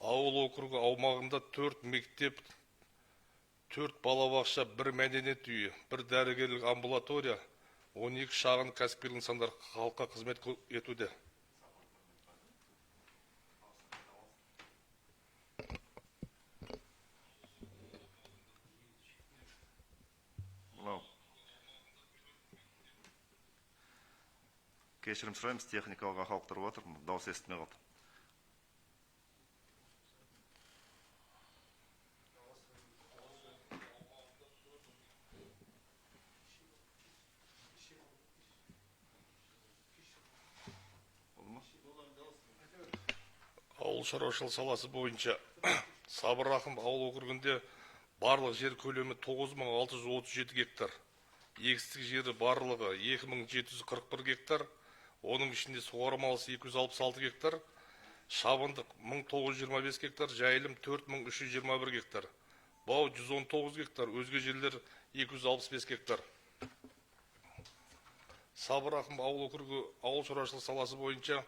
Ауыл округі аумағында 4 мектеп, 4 балабақша, 1 мәдениет үйі, 1 дәрігерлік амбулатория, 12 шағын кәсіпкерлік нысандар халыққа қызмет етуде. Мынау кешірім сұраймыз, техникалық ақаулықтар болып жатыр, дауыс естілмей қалды. Болды ма? Ауыл шаруашылығы саласы бойынша Сабыр Рахым ауыл округінде барлық жер көлемі 9637 гектар. Егістік жері барлығы 2741 гектар, оның ішінде суармалысы 266 гектар, шабындық 1925 гектар, жайылым 4321 гектар, бау 119 гектар, өзге жерлер 265 гектар. Сабыр Рахым ауыл округі ауыл шаруашылығы саласы бойынша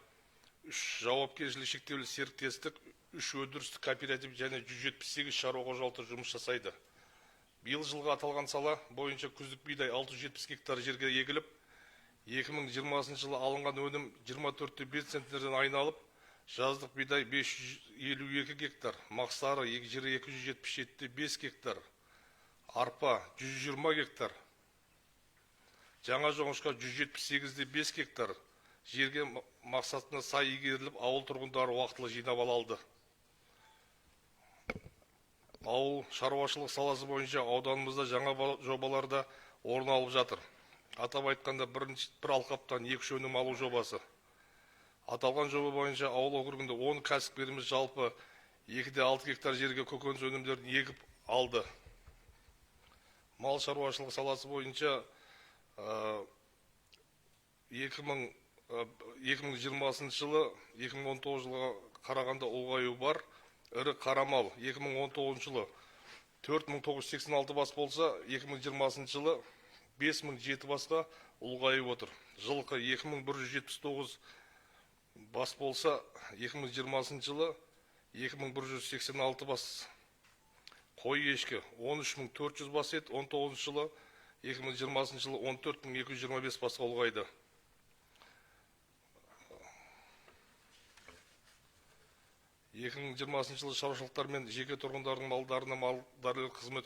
3 жауапкершілігі шектеулі серіктестік, 3 өндірістік кооператив және 178 шаруа қожалығы жұмыс жасайды. Биыл жылға аталған сала бойынша күздік бидай 670 гектар жерге егіліп, 2020 жылы алынған өнім 24,5 центнерден айналып, жаздық бидай 552 гектар, мақсары 277,5 гектар, арпа 120 гектар, жаңа жоңышқа 178,5 гектар жерге мақсатына сай игеріліп, ауыл тұрғындары уақытылы жинап ала алды. Ауыл шаруашылық саласы бойынша ауданымызда жаңа жобалар да орын алып жатыр. Атап айтқанда, бір алқаптан 2-3 өнім алу жобасы. Аталған жоба бойынша ауыл округінде 10 кәсіпкеріміз жалпы 2,6 гектар жерге көкөніс өнімдерін егіп алды. Мал шаруашылығы саласы бойынша, 2020 жылы 2019 жылға қарағанда ұлғаю бар. Ірі қара мал 2019 жылы 4986 бас болса, 2020 жылы 5007 басқа ұлғайып отыр. Жылқы 2179 бас болса, 2020 жылы 2186 бас. Қой ешкі 13400 бас еді, 19 жылы 2020 жылы 14225 басқа ұлғайды. 2020 жылы шаруашылықтар мен жеке тұрғындардың малдарына мал дәрігерлік қызмет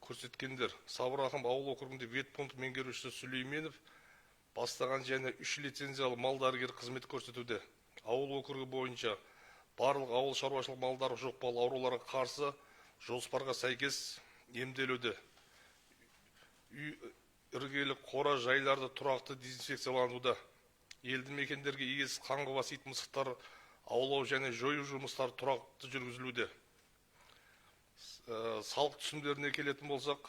көрсеткендер. Сабыр Рахым ауыл округінде ветпункт меңгерушісі Сүлейменов бастаған және 3 лицензиялы мал дәрігері қызмет көрсетуде. Ауыл округі бойынша барлық ауыл шаруашылық малдары жұқпалы ауруларға қарсы жоспарға сәйкес емделуде. Үй іргелі қора жайларды тұрақты дезинфекциялануда. Елді мекендерге иесіз қаңғыбас ит мысықтар аулау және жою жұмыстары тұрақты жүргізілуде. Салық түсімдеріне келетін болсақ,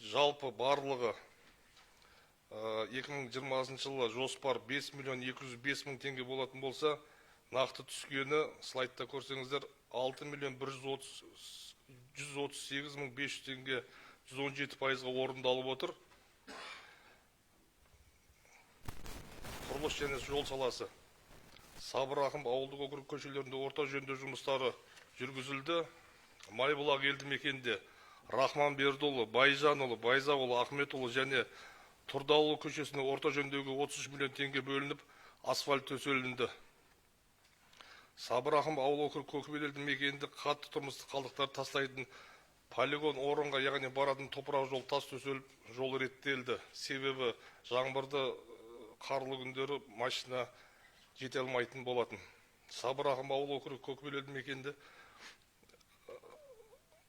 жалпы барлығы, 2020 жылы жоспар 5 миллион 205 мың теңге болатын болса, нақты түскені слайдта көрсеңіздер 6 миллион бір жүз отыз, жүз отыз сегіз мың бес жүз теңге 117 пайызға орындалып отыр. Құрылыс және жол саласы. Сабыр Рахым ауылдық округ көшелерінде орта жөндеу жұмыстары жүргізілді. Майбұлақ елді мекенінде Рахман Бердіұлы, Байжанұлы, Байзақұлы, Ахметұлы және Тұрдалұлы көшесіне орта жөндеуге 33 миллион теңге бөлініп, асфальт төселінді. Сабыр Рахым ауыл округ Көкбел елді мекенінде қатты тұрмыстық қалдықтар тастайтын полигон орынға, яғни баратын топырақ жол тас төселіп, жол реттелді. Себебі жаңбырды қарлы күндері машина жете алмайтын болатын. Сабыр Рахым ауыл округ Көкбел елді мекенінде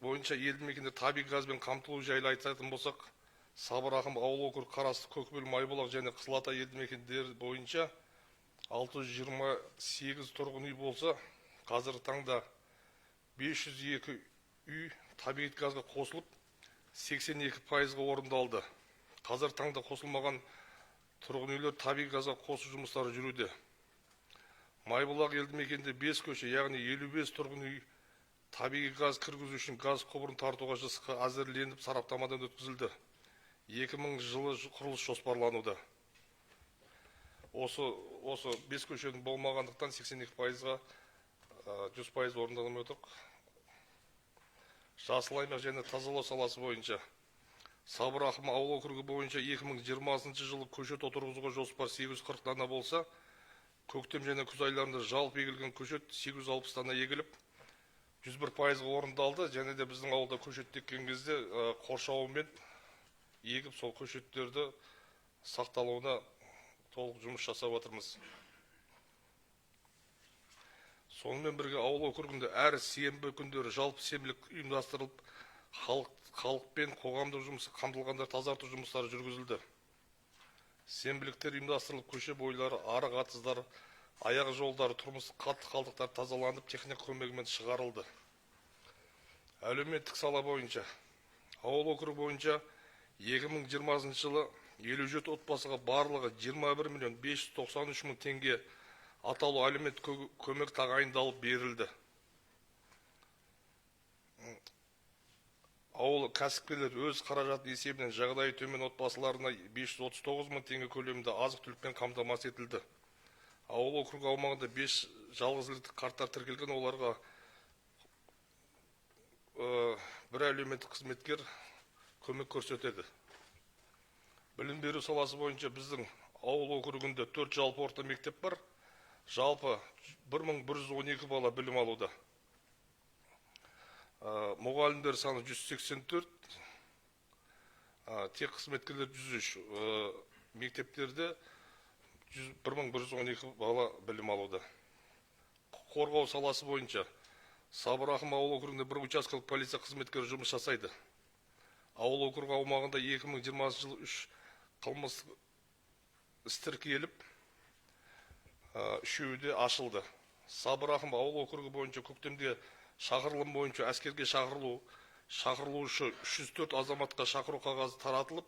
бойынша елді мекенде табиғи газбен қамтылу жайлы айтатын болсақ, Сабыр Рахым ауыл округ қарасты Көкбел, Майбұлақ және Қызылата елді мекендері бойынша 628 тұрғын үй болса, қазіргі таңда 502 үй табиғи газға қосылып, 82 пайызға орындалды. Қазіргі таңда қосылмаған тұрғын үйлер табиғи газға қосу жұмыстары жүруде. Майбұлақ елді мекенінде 5 көше, яғни 55 тұрғын үй табиғи газ кіргізу үшін газ құбырын тартуға ЖСҚ әзірленіп сараптамадан өткізілді. 2000 жылы құрылыс жоспарлануда. Осы 5 көшенің болмағандықтан 82%-ға 100% орындалмай отыр. Жасыл аймақ және тазалау саласы бойынша Сабыр Рахым ауыл округі бойынша 2020 жылы көшет отырғызуға жоспар 840 дана болса, көктем және күз айларында жалпы егілген көшет 860 дана егіліп, 101%-ға орындалды. Және де біздің ауылда көшет еккен кезде қоршауымен егіп, сол көшеттерді сақталуына толық жұмыс жасап отырмыз. Сонымен бірге ауыл округінде әр сенбі күндері жалпы сенбілік ұйымдастырылып, халықпен қоғамдық жұмысы қамтылғандар тазарту жұмыстары жүргізілді. Сенбіліктер ұйымдастырылып, көше бойлары, арық атыздар, аяқ жолдары, тұрмыстық қатты қалдықтар тазаланып, техника көмегімен шығарылды. Әлеуметтік сала бойынша ауыл округі бойынша 2020 жылы 57 отбасыға барлығы 21 миллион 593 мың теңге атаулы әлеуметтік көмек тағайындалып берілді. Ауыл кәсіпкерлер өз қаражаты есебінен жағдайы төмен отбасыларына 539 мың теңге көлемінде азық-түлікпен қамтамасыз етілді. Ауыл округі аумағында 5 жалғызілікті қарттар тіркелген, оларға бір әлеуметтік қызметкер көмек көрсетеді. Білім беру саласы бойынша біздің ауыл округінде 4 жалпы орта мектеп бар. Жалпы 1112 бала білім алуда. Мұғалімдер саны 184, тек қызметкерлер 103. Мектептерде 1112 бала білім алуда. Қорғау саласы бойынша Сабыр Рахым ауыл округінде бір учаскелік полиция қызметкері жұмыс жасайды. Ауыл округі аумағында 2020 жылы 3 қылмыстық іс тіркеліп, үшеуі де ашылды. Сабыр Рахым ауыл округі бойынша көктемде шақырылым бойынша әскерге шақырылушы 304 азаматқа шақыру қағазы таратылып,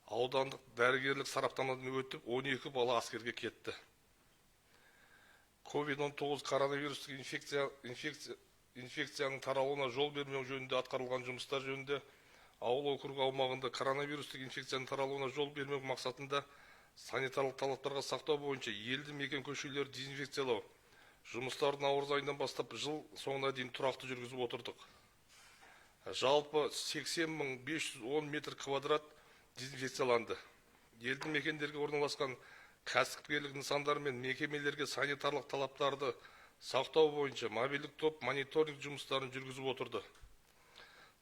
аудандық дәрігерлік сараптамадан өтіп, 12 бала әскерге кетті. COVID-19 коронавирустық инфекцияның таралуына жол бермеу жөнінде атқарылған жұмыстар жөнінде ауыл округі аумағында коронавирустық инфекцияның таралуына жол бермеу мақсатында санитарлық талаптарға сақтау бойынша елді мекен көшелерді дезинфекциялау жұмыстарын наурыз айынан бастап жыл соңына дейін тұрақты жүргізіп отырдық. Жалпы 80 510 метр квадрат дезинфекцияланды. Елді мекендерге орналасқан кәсіпкерлік нысандар мен мекемелерге санитарлық талаптарды сақтау бойынша мобильдік топ мониторинг жұмыстарын жүргізіп отырды.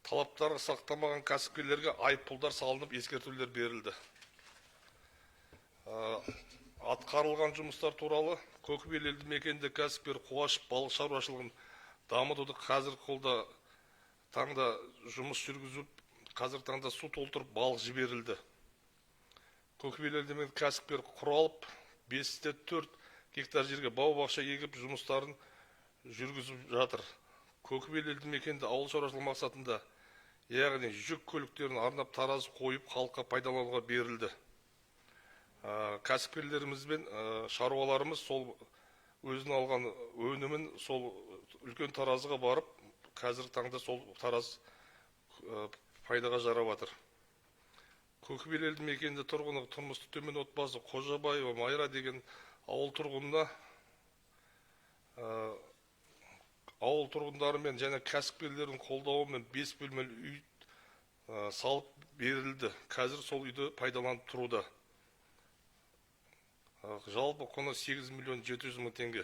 Талаптарды сақтамаған кәсіпкерлерге айыппұлдар салынып, ескертулер берілді. Атқарылған жұмыстар туралы Көкбел елді мекенінде кәсіпкер Қуашев балық шаруашылығын дамытуды қазір қолда таңда жұмыс жүргізіп, қазір таңда су толтырып балық жіберілді. Көкбел елді мекенінде кәсіпкер Құралып 5,4 гектар жерге бау-бақша егіп жұмыстарын жүргізіп жатыр. Көкбел елді мекенінде ауыл шаруашылығы мақсатында, яғни жүк көліктерін арнап таразы қойып халыққа пайдалануға берілді. Кәсіпкерлеріміз бен шаруаларымыз сол өзінің алған өнімін сол үлкен таразыға барып, қазіргі таңда сол тараз пайдаға жарап жатыр. Көкбел елді мекенінде тұрғыны тұрмысы төмен отбасы Қожабаева Майра деген ауыл тұрғынына ауыл тұрғындарымен және кәсіпкерлердің қолдауымен 5 бөлмелі үй салып берілді. Қазір сол үйді пайдаланып тұруда. Жалпы құны 8 миллион 700 мың теңге.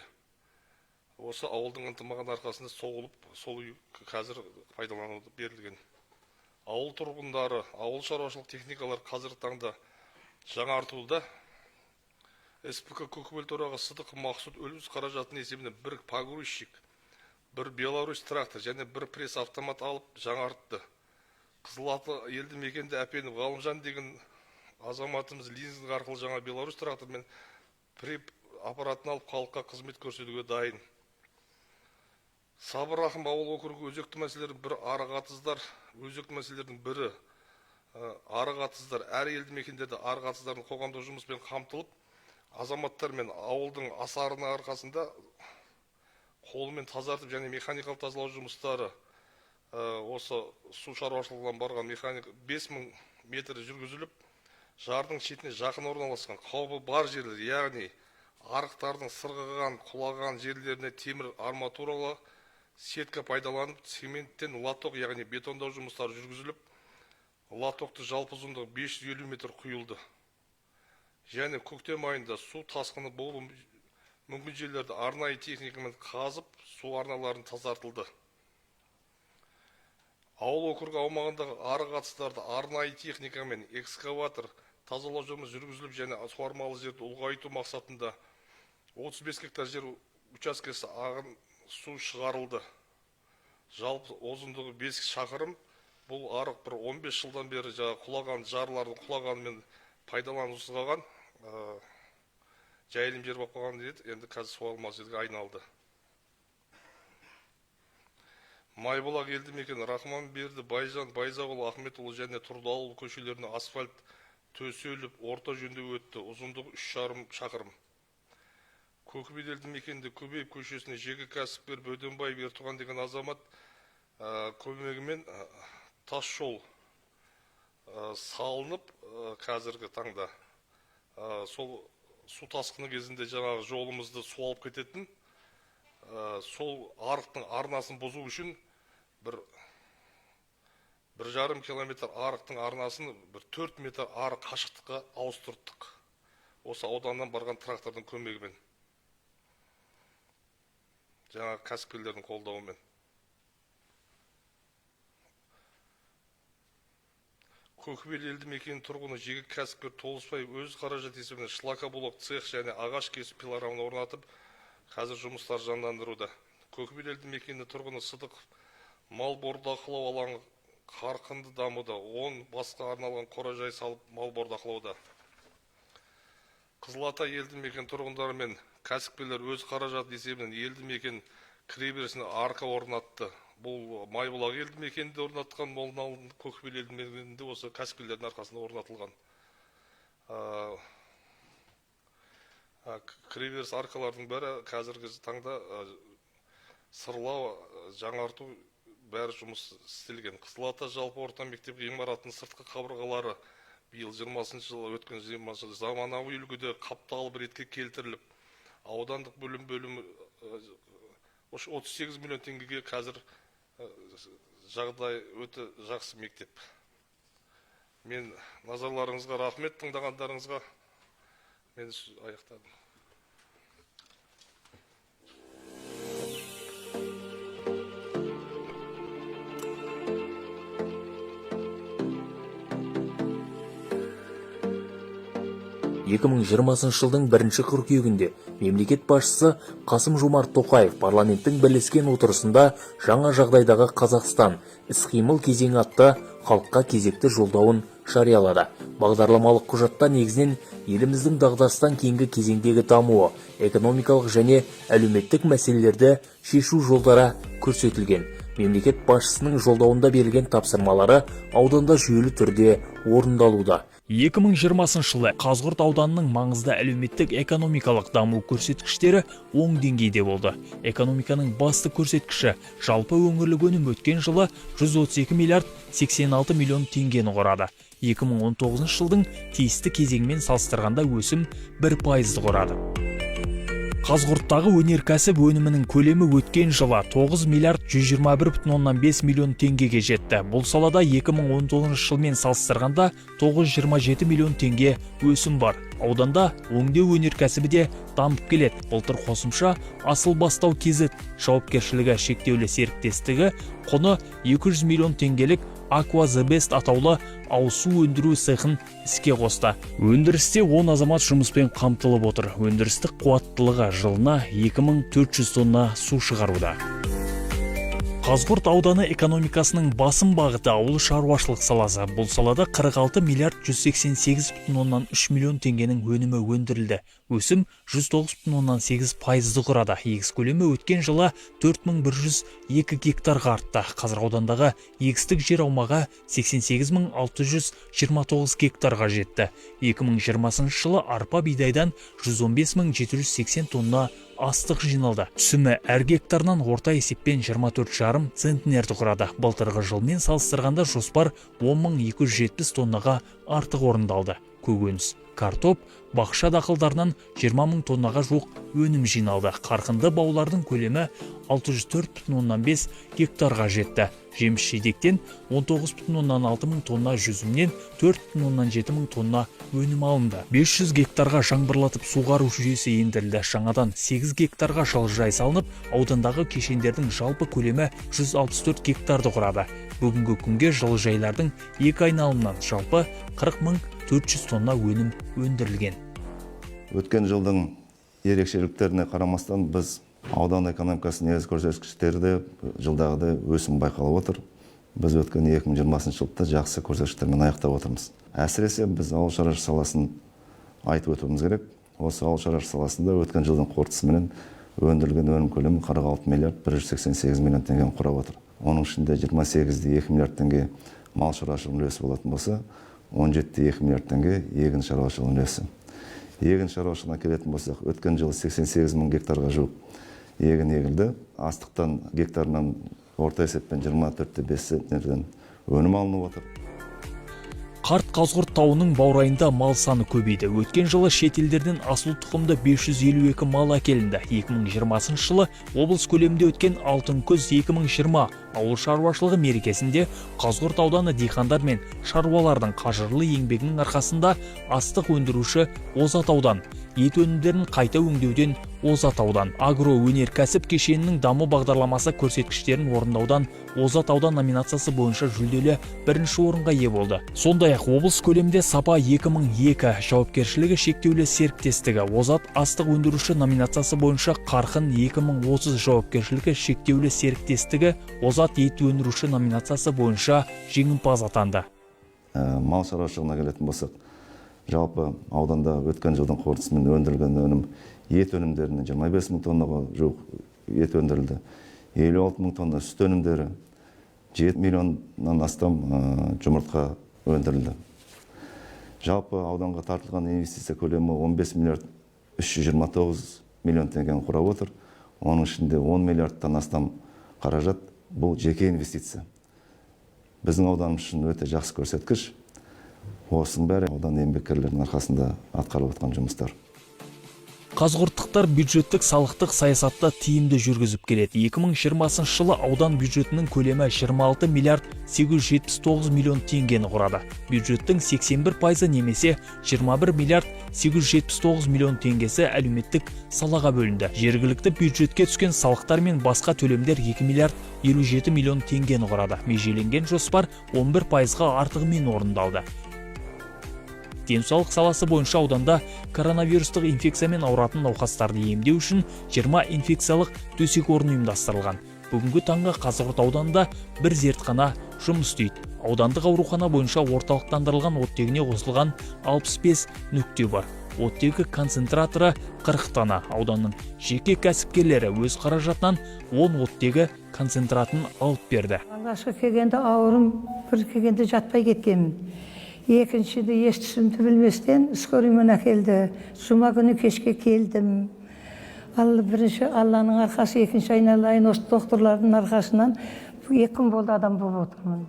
Осы ауылдың ынтымағының арқасында соғылып, сол үй қазір пайдалануға берілген. Ауыл тұрғындары, ауыл шаруашылық техникалар қазіргі таңда жаңартылуда. СПК Көкбел төрағасы Сыдықов Мақсұт өз қаражатының есебінен бір погрузчик, бір Беларусь трактор және бір пресс автомат алып жаңартты. Қызылаты елді мекенде Әпенов Ғалымжан деген азаматымыз лизинг арқылы жаңа Беларусь трактормен преп аппаратын алып халыққа қызмет көрсетуге дайын. Сабыр Рахым ауыл округі өзекті мәселелердің бірі арық атыздар, өзекті мәселелердің бірі арық атыздар. Әр елді мекендерде арық атыздардың қоғамдық жұмыспен қамтылып, азаматтар мен ауылдың асарының арқасында қолымен тазартып және механикалық тазалау жұмыстары, осы су шаруашылығынан барған механик 5000 метр жүргізіліп, Жардың шетіне жақын орналасқан қаупі бар жерлер, яғни арықтардың сырғыған, құлаған жерлеріне темір арматуралы сетка пайдаланып, цементтен лоток, яғни бетондау жұмыстары жүргізіліп, лотокты жалпы ұзындығы 550 метр құйылды. Және көктем айында су тасқыны болуы мүмкін жерлерді арнайы техникамен қазып, су арналарын тазартылды. Ауыл округі аумағындағы арық атыстарды арнайы техникамен экскаватор тазалау жұмысы жүргізіліп, және суармалы жерді ұлғайту мақсатында 35 гектар жер учаскесі ағын су шығарылды. Жалпы ұзындығы 5 шақырым. Бұл арық бір 15 жылдан бері жаңа құлаған жарлардың құлағанымен пайдаланусыз қалған, жайылым жер болып қалған еді, енді қазір суармалы жерге айналды. Майбұлақ елді мекені Рахманберді, Байжан, Байзақұл, Ахметұлы және Тұрдыауыл көшелеріне асфальт төселіп, орта жөндеу өтті, ұзындығы 3,5 шақырым. Көкбел елді мекенінде Көбеев көшесіне жеке кәсіпкер Бөденбаев Ертуған деген азамат көмегімен тас жол салынып, қазіргі таңда сол су тасқыны кезінде жаңағы жолымызды су алып кететін, сол арықтың арнасын бұзу үшін бір жарым километр арықтың арнасын бір 4 метр ары қашықтыққа ауыстырдық. Осы ауданнан барған трактордың көмегімен, жаңағы кәсіпкерлердің қолдауымен. Көкбел елді мекенінің тұрғыны жеке кәсіпкер Толысбаев өз қаражат есебінен шлакоблок цех және ағаш кесу пилорамын орнатып, қазір жұмыстар жандандыруда. Көкбел елді мекенінің тұрғыны Сыдықов мал бордақылау алаңы қарқынды дамуда, 10 басқа арналған қора-жай салып мал бордақылауда. Қызылата елді мекен тұрғындары мен кәсіпкерлер өз қаражат есебінен елді мекен кіреберісіне арка орнатты. Бұл Майбұлақ елді мекенінде орнатқан, Молналы Көкбел елді мекенінде осы кәсіпкерлердің арқасында орнатылған. Кіреберіс аркалардың бәрі қазіргі таңда сырлау, жаңарту бәрі жұмыс істелген. Қызылата жалпы орта мектеп ғимаратының сыртқы қабырғалары биыл жиырмасыншы жылы өткен жиырмасыншы жылы заманауи үлгіде қапталып ретке келтіріліп, аудандық бөлім бөлімі 38 миллион теңгеге қазір жағдай өте жақсы мектеп. Мен назарларыңызға рахмет, тыңдағандарыңызға. Мен аяқтадым. 2020 жылдың бірінші қыркүйегінде мемлекет басшысы Қасым-Жомарт Тоқаев парламенттің бірлескен отырысында жаңа жағдайдағы Қазақстан іс-қимыл кезеңі атты халыққа кезекті жолдауын жариялады. Бағдарламалық құжатта негізінен еліміздің дағдарыстан кейінгі кезеңдегі дамуы, экономикалық және әлеуметтік мәселелерді шешу жолдары көрсетілген. Мемлекет басшысының жолдауында берілген тапсырмалары ауданда жүйелі түрде орындалуда. 2020 жылы Қазығұрт ауданының маңызды әлеуметтік экономикалық даму көрсеткіштері оң деңгейде болды. Экономиканың басты көрсеткіші жалпы өңірлік өнім өткен жылы 132 миллиард 86 миллион теңгені құрады. 2019 жылдың тиісті кезеңімен салыстырғанда өсім 1%-ды құрады. Қазығұрттағы өнеркәсіп өнімінің көлемі өткен жылы 9 миллиард 121,5 миллион теңгеге жетті. Бұл салада 2019 жылмен салыстырғанда 927 миллион теңге өсім бар. Ауданда өңдеу өнеркәсібі де дамып келеді. Былтыр қосымша Асыл Бастау KZ жауапкершілігі шектеулі серіктестігі құны 200 миллион теңгелік Aqua The Best атаулы ауыз су өндіру цехын іске қосты. Өндірісте 10 азамат жұмыспен қамтылып отыр. Өндірістік қуаттылығы жылына 2400 тонна су шығаруда. Қазығұрт ауданы экономикасының басым бағыты ауыл шаруашылық саласы. Бұл салада 46 миллиард 188,3 миллион теңгенің өнімі өндірілді. Өсім 109,8%-ды құрады. Егіс көлемі өткен жылы 4102 гектарға артты. Қазір аудандағы егістік жер аумағы 88 629 гектарға жетті. 2020 жылы арпа бидайдан 115 780 тонна астық жиналды. Түсімі әр гектарынан орта есеппен 24,5 центнерді құрады. Былтырғы жылмен салыстырғанда жоспар 10 270 тоннаға артық орындалды. Көкөніс, картоп, бақша дақылдарынан 20 мың тоннаға жуық өнім жиналды. Қарқынды баулардың көлемі 604,5 гектарға жетті. Жеміс жидектен 19,6 мың тонна, жүзімнен 4,7 мың тонна өнім алынды. 500 гектарға жаңбырлатып суғару жүйесі ендірілді. Жаңадан 8 гектарға жылыжай салынып, аудандағы кешендердің жалпы көлемі 164 гектарды құрады. Бүгінгі күнге жылыжайлардың екі айналымнан жалпы 40 400 тонна өнім өндірілген. Өткен жылдың ерекшеліктеріне қарамастан біз аудан экономикасының негізгі көрсеткіштерде жылдағыдай өсім байқалып отыр. Біз өткен 2020 жылды жақсы көрсеткіштермен аяқтап отырмыз. Әсіресе біз ауыл шаруашылығы саласын айтып өтуіміз керек. Осы ауыл шаруашылығы саласында өткен жылдың қорытындысыменен өндірілген өнім көлемі 46 миллиард 188 миллион теңгені құрап отыр. Оның ішінде 28,2 миллиард теңге мал шаруашылығының үлесі болатын болса, 17,2 миллиард теңге егін шаруашылығының үлесі. Егін шаруашылығына келетін болсақ, өткен жылы 88 мың гектарға жуық егін егілді. Астықтан гектарынан орта есеппен 24,5 центнерден өнім алынып отыр. Қарт Қазғұрт тауының баурайында мал саны көбейді. Өткен жылы шет елдерден асыл тұқымды 552 мал әкелінді. 2020 жылы облыс көлемінде өткен Алтын күз 2020 ауыл шаруашылығы мерекесінде Қазғұрт ауданы диқандар мен шаруалардың қажырлы еңбегінің арқасында астық өндіруші озат аудан, ет өнімдерін қайта өңдеуден озат аудан, агроөнеркәсіп кешенінің даму бағдарламасы көрсеткіштерін орындаудан озат аудан номинациясы бойынша жүлделі бірінші орынға ие болды. Сондай-ақ облыс көлемінде Сапа 2002 жауапкершілігі шектеулі серіктестігі озат астық өндіруші номинациясы бойынша, Қарқын 2030 жауапкершілігі шектеулі серіктестігі озат ет өндіруші номинациясы бойынша жеңімпаз атанды. Мал шаруашылығына келетін болсақ, жалпы ауданда өткен жылдың қорытындысымен өндірілген өнім ет өнімдерінен 25 мың тоннаға жуық ет өндірілді. 56 мың тонна сүт өнімдері, 7 миллионнан астам жұмыртқа өндірілді. Жалпы ауданға тартылған инвестиция көлемі 15 миллиард 329 миллион теңгені құрап отыр. Оның ішінде 10 миллиардтан астам қаражат бұл жеке инвестиция. Біздің ауданымыз үшін өте жақсы көрсеткіш. Осының бәрі аудан еңбеккерлерінің арқасында атқарылып жатқан жұмыстар. Қазғұрттықтар бюджеттік салықтық саясатты тиімді жүргізіп келеді. 2020 жылы аудан бюджетінің көлемі 26 миллиард 879 миллион теңгені құрады. Бюджеттің 81% немесе 21 миллиард 879 миллион теңгесі әлеуметтік салаға бөлінді. Жергілікті бюджетке түскен салықтар мен басқа төлемдер 2 миллиард 57 миллион теңгені құрады. Межеленген жоспар 11%-ға артығымен орындалды. Денсаулық саласы бойынша ауданда коронавирустық инфекциямен ауыратын науқастарды емдеу үшін 20 инфекциялық төсек орын ұйымдастырылған. Бүгінгі таңға Қазығұрт ауданында бір зертхана жұмыс істейді. Аудандық аурухана бойынша орталықтандырылған оттегіне қосылған 65 нүкте бар. Оттегі концентраторы 40 дана. Ауданның жеке кәсіпкерлері өз қаражатынан 10 оттегі концентратын алып берді. Алғашқы келгенде ауырым, бір келгенде жатпай кеткенмін. Екіншіде еш түсімді білместен скорыймен әкелді. Жұма күні кешке келдім. Ал бірінші Алланың арқасы, екінші айналайын осы докторлардың арқасынан 2 күн болды адам болып отырмын.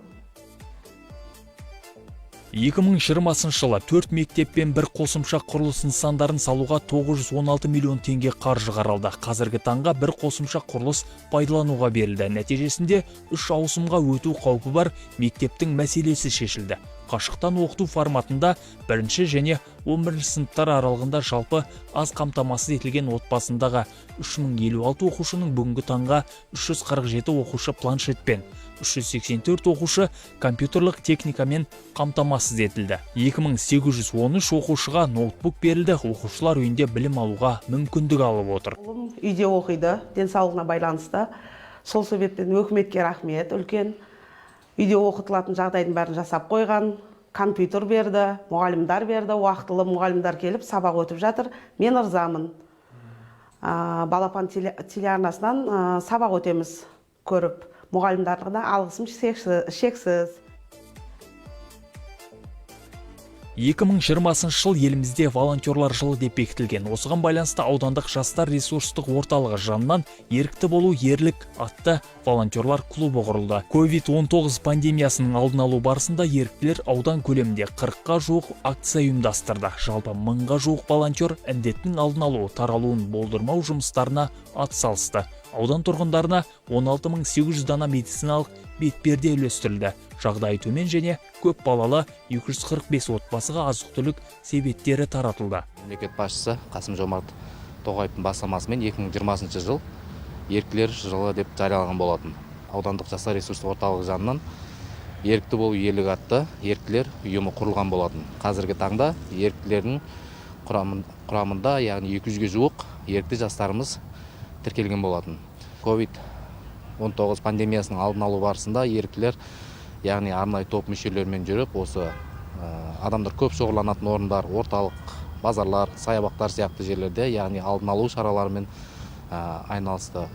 2020 жылы 4 мектеп пен бір қосымша құрылыс нысандарын салуға 916 миллион теңге қаржы қаралды. Қазіргі таңға бір қосымша құрылыс пайдалануға берілді. Нәтижесінде 3 ауысымға өту қаупі бар мектептің мәселесі шешілді. Қашықтан оқыту форматында 1-ші және 11-ші сыныптар аралығында жалпы аз қамтамасыз етілген отбасындағы 3056 оқушының бүгінгі таңға 347 оқушы планшетпен, 384 оқушы компьютерлік техникамен қамтамасыз етілді. 2813 оқушыға ноутбук берілді. Оқушылар үйінде білім алуға мүмкіндік алып отыр. Ұлым үйде оқиды, денсаулығына байланысты. Сол себептен өкіметке рахмет үлкен. Үйде оқытылатын жағдайдың бәрін жасап қойған, компьютер берді, мұғалімдар берді, уақытылы мұғалімдар келіп сабақ өтіп жатыр. Мен ырзамын. Балапан телеарнасынан сабақ өтеміз көріп. Мұғалімдарға да алғысым шексіз. 2020 жыл елімізде волонтерлар жылы деп бекітілген. Осыған байланысты аудандық жастар ресурстық орталығы жанынан «Ерікті болу ерлік» атты волонтерлар клубы құрылды. COVID-19 пандемиясының алдын алу барысында еріктілер аудан көлемінде 40-қа жуық акция ұйымдастырды. Жалпы 1000-ға жуық волонтер індеттің алдын алу, таралуын болдырмау жұмыстарына атсалысты. Аудан тұрғындарына 16 800 дана медициналық бетперде үлестірілді. Жағдайы төмен және көп балалы 245 отбасыға азық-түлік себеттері таратылды. Мемлекет басшысы Қасым Жомарт Тоқаевтың бастамасымен 2020 жыл еріктілер жылы деп жарияланған болатын. Аудандық жастар ресурстық орталығы жанынан «Ерікті болу ерлік» атты еріктілер ұйымы құрылған болатын. Қазіргі таңда еріктілердің құрамында, яғни 200-ге жуық ерікті жастарымыз тіркелген болатын. Ковид 19 пандемиясының алдын алу барысында еріктілер, яғни арнайы топ мүшелерімен жүріп, осы адамдар көп шоғырланатын орындар, орталық базарлар, саябақтар сияқты жерлерде, яғни алдын алу шараларымен айналысты.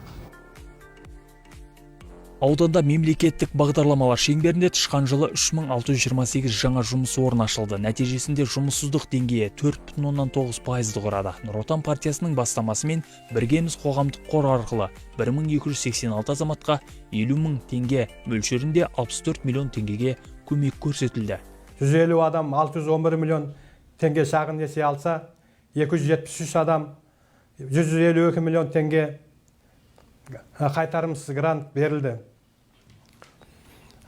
Ауданда мемлекеттік бағдарламалар шеңберінде тышқан жылы 3628 жаңа жұмыс орны ашылды. Нәтижесінде жұмыссыздық деңгейі 4,9%-ды құрады. Нұр Отан партиясының бастамасымен «Біргеміз» қоғамдық қор арқылы 1286 азаматқа 50 мың теңге мөлшерінде 64 миллион теңгеге көмек көрсетілді. 150 адам 611 миллион теңге шағын несие алса, 273 адам 152 миллион теңге қайтарымсыз грант берілді.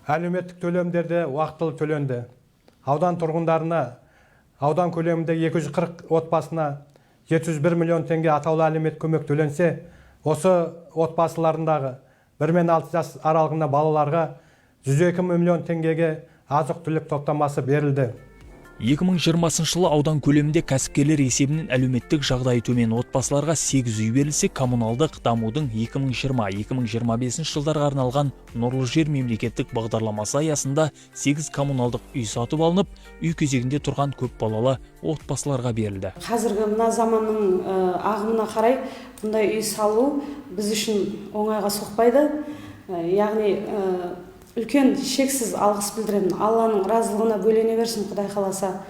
Әлеуметтік төлемдер де уақытылы төленді. Аудан тұрғындарына, аудан көлемінде 240 отбасына 701 миллион теңге атаулы әлеуметтік көмек төленсе, осы отбасыларындағы 1 мен 6 жас аралығында балаларға 102 миллион теңгеге азық түлік топтамасы берілді. 2020 жылы аудан көлемінде кәсіпкерлер есебінен әлеуметтік жағдайы төмен отбасыларға 8 үй берілсе, коммуналдық дамудың 2020-2025 жылдарға арналған «Нұрлы жер» мемлекеттік бағдарламасы аясында 8 коммуналдық үй сатып алынып, үй кезегінде тұрған көп балалы отбасыларға берілді. Қазіргі мына заманның ағымына қарай бұндай үй салу біз үшін оңайға соқпайды. Яғни үлкен шексіз алғыс білдіремін. Алланың разылығына бөлене берсін, Құдай қаласа.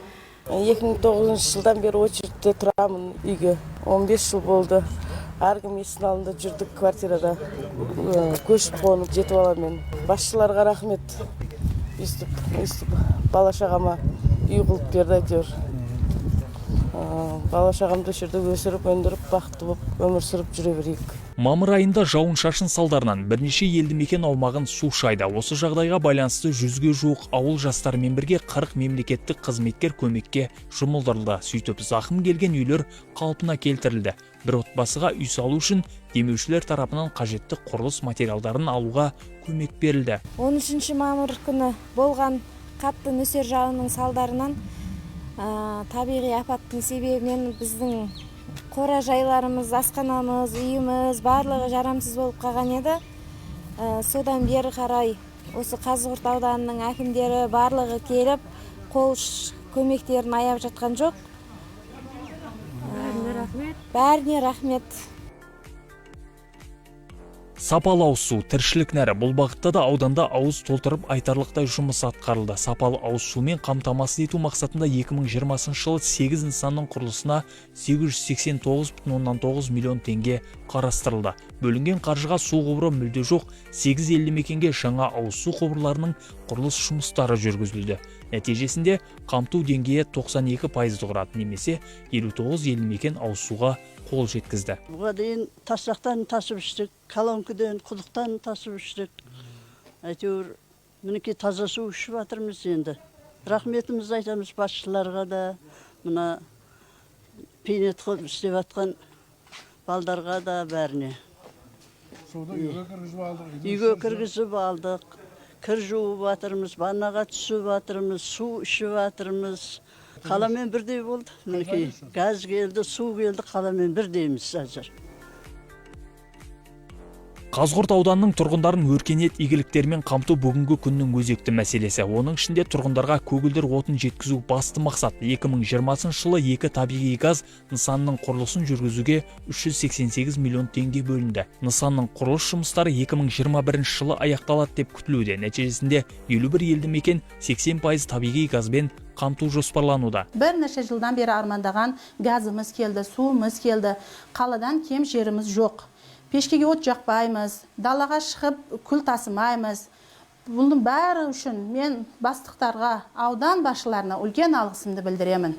2009 жылдан бері очередьте тұрамын үйге. 15 жыл болды. Әркім есіктің алдында жүрдік квартирада. Көшіп қонып, жеті баламен. Басшыларға рахмет. Өйстіп, өйстіп бала шағама үй қылып берді әйтеуір. Бала шағамды осы жерде өсіріп, өндіріп, бақытты болып өмір сүріп жүре берейік. Мамыр айында жауын шашын салдарынан бірнеше елді мекен аумағын су шайды. Осы жағдайға байланысты 100-ге жуық ауыл жастарымен бірге 40 мемлекеттік қызметкер көмекке жұмылдырылды. Сөйтіп, зақым келген үйлер қалпына келтірілді. Бір отбасыға үй салу үшін демеушілер тарапынан қажетті құрылыс материалдарын алуға көмек берілді. 13 мамыр күні болған қатты нөсер жауынның салдарынан, табиғи апаттың себебінен біздің қора жайларымыз, асханамыз, үйіміз барлығы жарамсыз болып қалған еді. Содан бері қарай осы Қазығұрт ауданының әкімдері барлығы келіп, қол көмектерін аяп жатқан жоқ. Бәріне рахмет. Бәріне рахмет. Сапалы ауыз су – тіршілік нәрі. Бұл бағытта да ауданда ауыз толтырып айтарлықтай жұмыс атқарылды. Сапалы ауыз сумен қамтамасыз ету мақсатында 2020 жылы 8 нысанның құрылысына 889,9 миллион теңге қарастырылды. Бөлінген қаржыға су құбыры мүлде жоқ 8 елді мекенге жаңа ауыз су құбырларының құрылыс жұмыстары жүргізілді. Нәтижесінде қамту деңгейі 92%-ды құрады немесе 59 елді мекен ауыз суға қол жеткізді. Бұға дейін тас жақтан тасып іштік, колонкіден, құдықтан тасып іштік. Әйтеуір, мінекей, таза су ішіп жатырмыз енді. Рахметімізді айтамыз басшыларға да, мына бейнет қылып істеп жатқан балдарға да, бәріне. Суды үйге кіргізіп алдық. Үйге кіргізіп алдық. Кір жуып жатырмыз, ваннаға түсіп жатырмыз, су ішіп жатырмыз. Қаламен бірдей болды. Мінекей, газ келді, су келді, қаламен бірдейміз қазір. Қазығұрт ауданының тұрғындарын өркениет игіліктерімен қамту бүгінгі күннің өзекті мәселесі. Оның ішінде тұрғындарға көгілдір отын жеткізу басты мақсат. 2020 жылы екі табиғи газ нысанының құрылысын жүргізуге 388 миллион теңге бөлінді. Нысанның құрылыс жұмыстары 2021 жылы аяқталады деп күтілуде. Нәтижесінде 51 елді мекен 80% табиғи газбен қамту жоспарлануда. Бірнеше жылдан бері армандаған газымыз келді, суымыз келді. Қаладан кем жеріміз жоқ. Пешкеге от жақпаймыз, далаға шығып күл тасымаймыз. Бұның бәрі үшін мен бастықтарға, аудан басшыларына үлкен алғысымды білдіремін.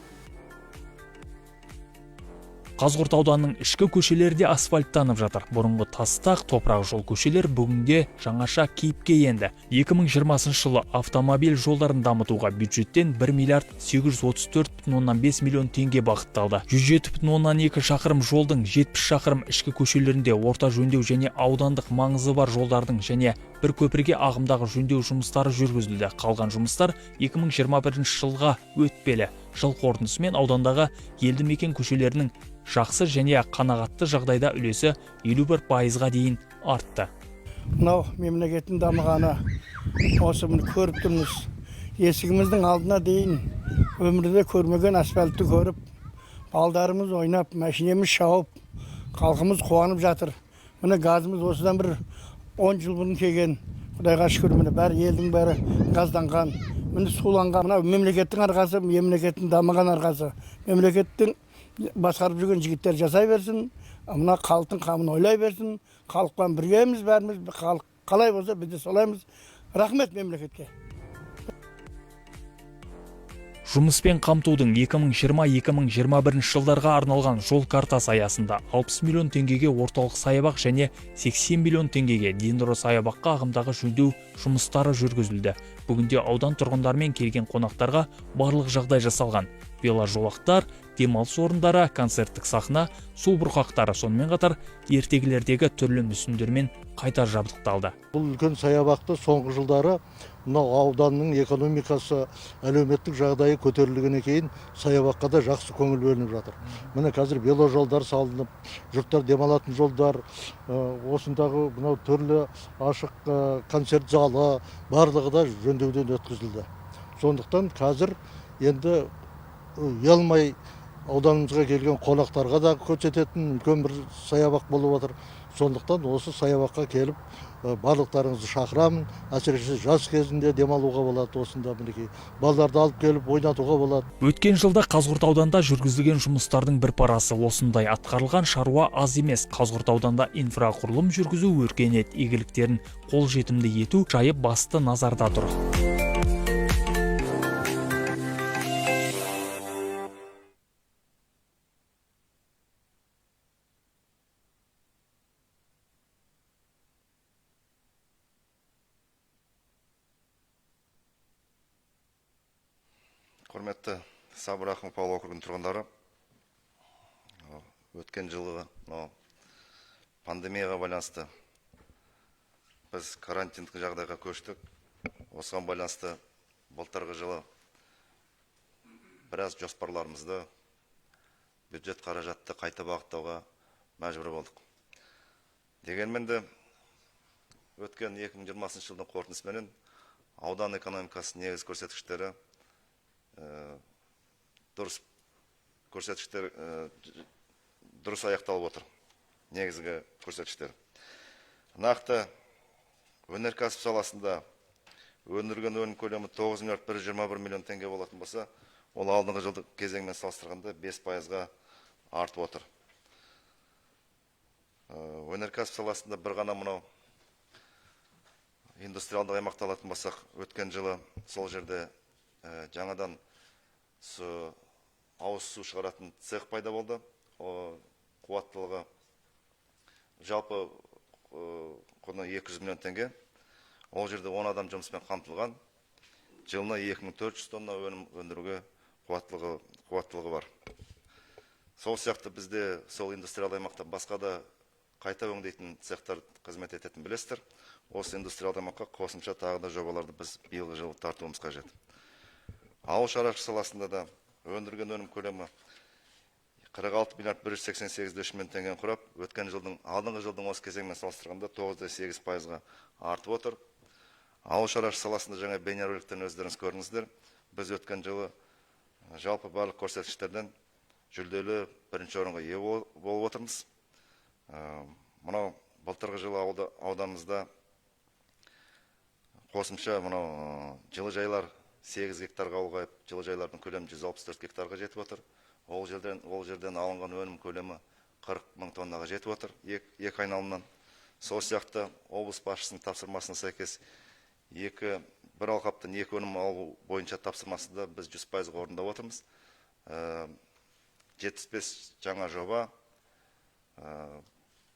Қазығұрт ауданының ішкі көшелері де асфальттанып жатыр. Бұрынғы тастақ, топырақ жол көшелер бүгінде жаңаша кейіпке енді. 2020 жылы автомобиль жолдарын дамытуға бюджеттен 1 миллиард 834,5 миллион теңге бағытталды. 107,2 шақырым жолдың 70 шақырым ішкі көшелерінде орта жөндеу және аудандық маңызы бар жолдардың және бір көпірге ағымдағы жөндеу жұмыстары жүргізілді. Қалған жұмыстар 2021 жылға өтпелі. Жыл қорытындысымен аудандағы елді мекен көшелерінің жақсы және қанағатты жағдайда үлесі 51%-ға дейін артты. Мынау мемлекеттің дамығаны осы міне көріп тұрмыз. Есігіміздің алдына дейін өмірде көрмеген асфальтты көріп, балдарымыз ойнап, машинеміз шауып, халқымыз қуанып жатыр. Міне газымыз осыдан бір 10 жыл бұрын келген. Құдайға шүкір, міне бәрі елдің бәрі газданған, міне суланған. Мынау мемлекеттің арқасы, мемлекеттің дамыған арқасы. Мемлекеттің басқарып жүрген жігіттер жасай берсін, мына халықтың қамын ойлай берсін. Халықпен біргеміз бәріміз, халық қалай болса біз де солаймыз. Рахмет мемлекетке. Жұмыспен қамтудың 2020-2021 жылдарға арналған жол картасы аясында 60 миллион теңгеге орталық саябақ және 80 миллион теңгеге дендро саябаққа ағымдағы жөндеу жұмыстары жүргізілді. Бүгінде аудан тұрғындарымен келген қонақтарға барлық жағдай жасалған. Веложолақтар, демалыс орындары, концерттік сахна, су бұрқақтары, сонымен қатар ертегілердегі түрлі мүсіндермен қайта жабдықталды. Бұл үлкен саябақты соңғы жылдары мынау ауданның экономикасы, әлеуметтік жағдайы көтерілгеннен кейін саябаққа да жақсы көңіл бөлініп жатыр. Міне қазір веложолдар салынып, жұрттар демалатын жолдар, осындағы мынау түрлі ашық концерт залы барлығы да жөндеуден өткізілді. Сондықтан қазір енді ұялмай ауданымызға келген қонақтарға да көрсететін үлкен бір саябақ болып отыр. Сондықтан осы саябаққа келіп барлықтарыңызды шақырамын. Әсіресе жас кезінде демалуға болады, осында мінекей балаларды алып келіп ойнатуға болады. Өткен жылда Қазығұрт ауданында жүргізілген жұмыстардың бір парасы осындай. Атқарылған шаруа аз емес. Қазығұрт ауданында инфрақұрылым жүргізу, өркениет игіліктерін қолжетімді ету жайы басты назарда тұр. Құрметті Сабыр Рахымов ауыл округінің тұрғындары, өткен жылғы пандемияға байланысты біз карантиндік жағдайға көштік. Осыған байланысты былтырғы жылы біраз жоспарларымызды, бюджет қаражатты қайта бағыттауға мәжбүр болдық. Дегенмен де өткен 2020 жылдың қорытындысыменен аудан экономикасының негізгі көрсеткіштері дұрыс көрсеткіштер дұрыс аяқталып отыр. Негізгі көрсеткіштер. Нақты өнеркәсіп саласында өндірілген өнім көлемі 9 миллиард 121 миллион теңге болатын болса, ол алдыңғы жылдық кезеңмен салыстырғанда 5%-ға артып отыр. Өнеркәсіп саласында бір ғана мынау индустриалдық аймақты алатын болсақ, өткен жылы сол жерде жаңадан ауыз су шығаратын цех пайда болды. Қуаттылығы жалпы құны 200 миллион теңге. Ол жерде 10 адам жұмыспен қамтылған. Жылына 2400 тонна өнім өндіруге қуаттылығы бар. Сол сияқты бізде сол индустриалды аймақта басқа да қайта өңдейтін цехтар қызмет ететін білесіздер. Осы индустриалды аймаққа қосымша тағы да жобаларды біз биылғы жылы тартуымыз қажет. Ауыл шаруашылығы саласында да өндірген өнім көлемі 46 миллиард 188,3 миллион теңгені құрап, өткен жылдың, алдыңғы жылдың осы кезеңімен салыстырғанда 9,8%-ға артып отыр. Ауыл шаруашылығы саласында жаңа бейнероликтен өздеріңіз көрдіңіздер. Біз өткен жылы жалпы барлық көрсеткіштерден жүлделі бірінші орынға ие болып отырмыз. Мынау былтырғы жылы ауданымызда қосымша мынау жылыжайлар 8 гектарға ұлғайып, жылыжайлардың көлемі 164 гектарға жетіп отыр. Ол жерден алынған өнім көлемі 40 мың тоннаға жетіп отыр, екі айналымнан. Сол сияқты облыс басшысының тапсырмасына сәйкес бір алқаптан 2 өнім алу бойынша тапсырмасын да біз 100%-ға орындап отырмыз. 75 жаңа жоба,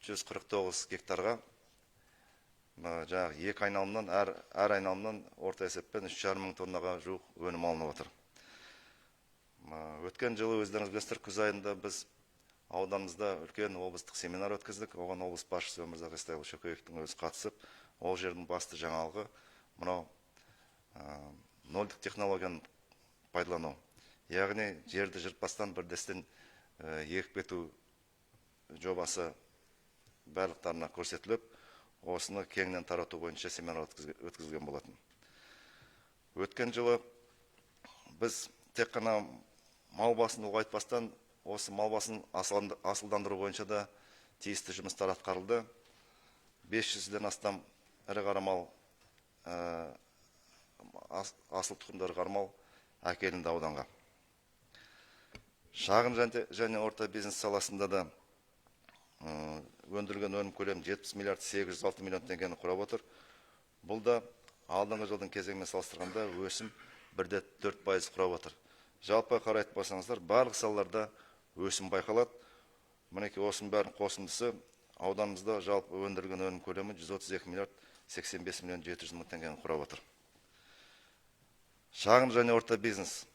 149 гектарға, жаңағы екі айналымнан, әр айналымнан орта есеппен 3,5 мың тоннаға жуық өнім алынып отыр. Өткен жылы өздеріңіз білесіздер, күз айында біз ауданымызда үлкен облыстық семинар өткіздік. Оған облыс басшысы Өмірзақ Естайұлы Шөкеевтің өзі қатысып, ол жердің басты жаңалығы мынау нольдік технологияны пайдалану. Яғни жерді жыртпастан бірдестен егіп кету жобасы барлықтарына көрсетіліп, осыны кеңінен тарату бойынша семинар өткізілген болатын. Өткен жылы біз тек қана мал басын ұлғайтпастан, осы мал басын асылдандыру бойынша да тиісті жұмыстар атқарылды. 500-ден астам ірі қара мал, асыл тұқымды ірі қара мал әкелінді ауданға. Шағын және орта бизнес саласында да өндірілген өнім көлемі 70 миллиард 806 миллион теңгені құрап отыр. Бұл да алдыңғы жылдың кезеңімен салыстырғанда өсім 1,4% құрап отыр. Жалпы қарайтын болсаңыздар, барлық салаларда өсім байқалады. Мінекей осының бәрінің қосындысы ауданымызда жалпы өндірілген өнім көлемі 132 миллиард 85 миллион 700 мың теңгені құрап отыр. Шағын және орта бизнес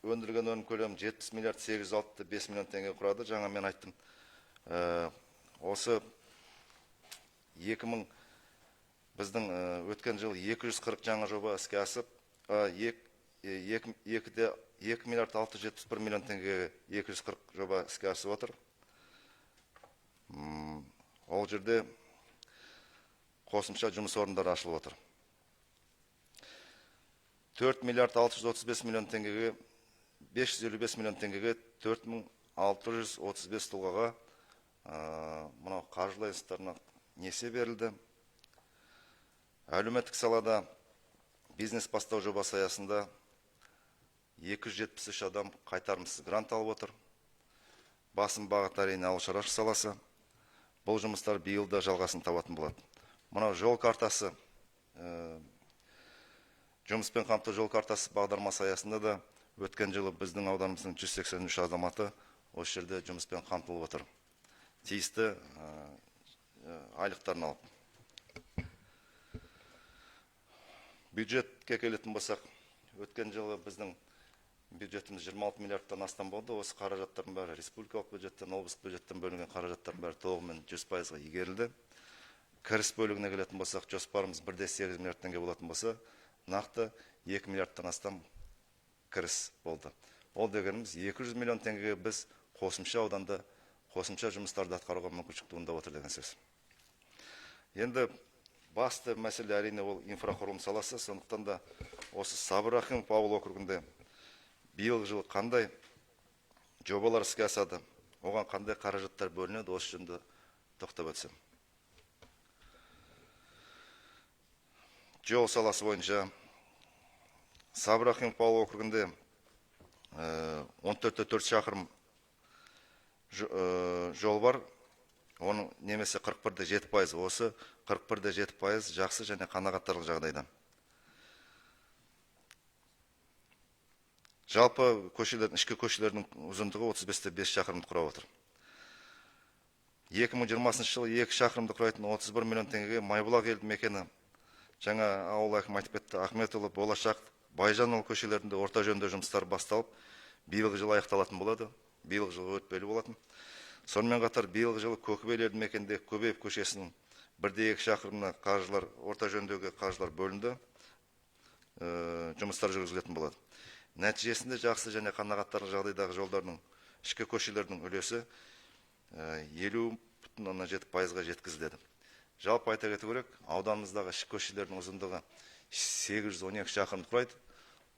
өндірілген өнім көлемі 70 миллиард 806,5 миллион теңге құрады. Жаңа мен айттым, осы 2000 біздің өткен жыл 240 жаңа жоба іске асып, 2 миллиард 671 миллион теңгеге 240 жоба іске асып отыр. Ол жерде қосымша жұмыс орындары ашылып отыр. 4 миллиард 635 миллион теңгеге 555 миллион теңгеге 4635 тұлғаға мынау қаржылай институттарына несие берілді. Әлеуметтік салада бизнес бастау жобасы аясында 273 адам қайтарымсыз грант алып отыр. Басым бағыт әрине ауыл шаруашылығы саласы. Бұл жұмыстар биыл да жалғасын табатын болады. Мынау жол картасы, жұмыспен қамту жол картасы бағдарламасы аясында да өткен жылы біздің ауданымыздың 183 азаматы осы жерде жұмыспен қамтылып отыр. Тиісті айлықтарын алып. Бюджетке келетін болсақ, өткен жылы біздің бюджетіміз 26 миллиардтан астам болды. Осы қаражаттардың бәрі республикалық бюджеттен, облыстық бюджеттен бөлінген қаражаттардың бәрі толығымен 100%-ға игерілді. Кіріс бөлігіне келетін болсақ, жоспарымыз 1,8 миллиард теңге болатын болса, нақты 2 миллиардтан астам кіріс болды. Ол дегеніміз 200 миллион теңгеге біз қосымша ауданда қосымша жұмыстарды атқаруға мүмкіншілік туындап отыр деген сөз. Енді басты мәселе әрине ол инфрақұрылым саласы. Сондықтан да осы Сабыр Рахимов ауыл округінде биылғы жылы қандай жобалар іске асады, оған қандай қаражаттар бөлінеді, осы жөнінде тоқтап өтсем. Жол саласы бойынша Сабыр Рахимов ауыл округінде 14,4 шақырым жол бар. Оның немесе 41,7%, осы 41,7% жақсы және қанағаттарлық жағдайда. Жалпы көшелердің, ішкі көшелердің ұзындығы 35,5 шақырымды құрап отыр. 2020 жылы 2 шақырымды құрайтын 31 миллион теңгеге Майбұлақ елді мекені, жаңа ауыл әкімі айтып кетті, Ахметұлы, Болашақ, Байжанұлы көшелерінде орта жөндеу жұмыстары басталып, биылғы жылы аяқталатын болады, биылғы жылы өтпелі болатын. Сонымен қатар биылғы жылы Көкібел елді мекенінде Көбеев көшесінің 1,2 шақырымына қаржылар, орта жөндеуге қаржылар бөлінді, жұмыстар жүргізілетін болады. Нәтижесінде жақсы және қанағаттарлық жағдайдағы жолдардың Ішкі көшелердің үлесі 50,7%-ға жеткізіледі. Жалпы айта кету керек, ауданымыздағы ішкі көшелердің ұзындығы 812 шақырымды құрайды.